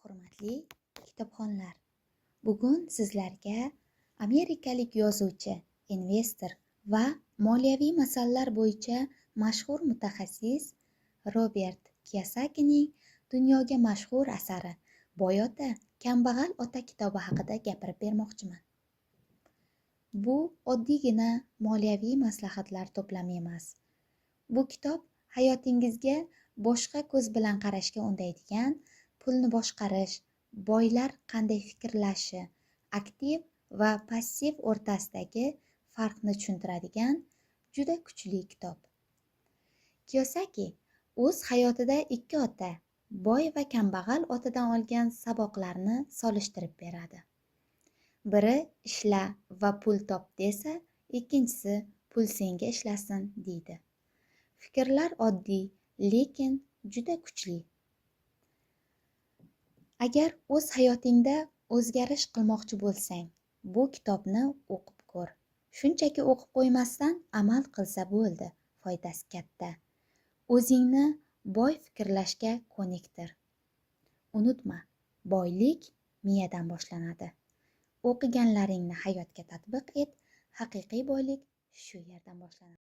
Hurmatli kitobxonlar! Bugun sizlarga amerikalik yozuvchi, investor va moliyaviy masalalar bo'yicha mashhur mutaxassis Robert Kiyosakining dunyoga mashhur asari "Boy ota, kambag'al ota" kitobi haqida gapirib bermoqchiman. Bu oddiygina moliyaviy maslahatlar to'plami emas. Bu kitob hayotingizga boshqa ko'z bilan qarashga undaydigan, pulni boshqarish, boylar qanday fikrlashi, aktiv va passiv o'rtasidagi farqni tushuntiradigan juda kuchli kitob. Kiyosaki o'z hayotida ikki ota, boy va kambag'al otadan olgan saboqlarni solishtirib beradi. Biri ishla va pul top desa, ikkinchisi pul senga ishlasin deydi. Fikrlar oddiy, lekin juda kuchli. Agar o'z hayotingda o'zgarish qilmoqchi bo'lsang, bu kitobni o'qib ko'r. Shunchaki o'qib qo'ymasdan amal qilsa bo'ldi, foydasi katta. O'zingni boy fikrlashga ko'niktir. Unutma, boylik miyadan boshlanadi. O'qiganlaringni hayotga tatbiq et, haqiqiy boylik shu yerdan boshlanadi.